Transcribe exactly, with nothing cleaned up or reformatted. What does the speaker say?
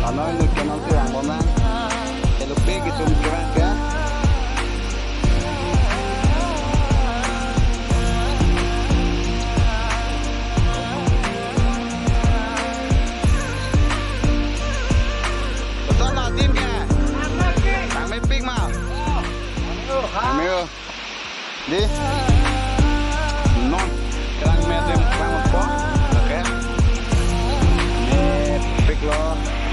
Anoi nu canal si vang bomlang. Hello, pik itum kevang ke. Betul lah, tim ke? Kangmepik ma? Kangme. Di. Non. Kangme, tim, kangmepo. Oke. Mepik lo.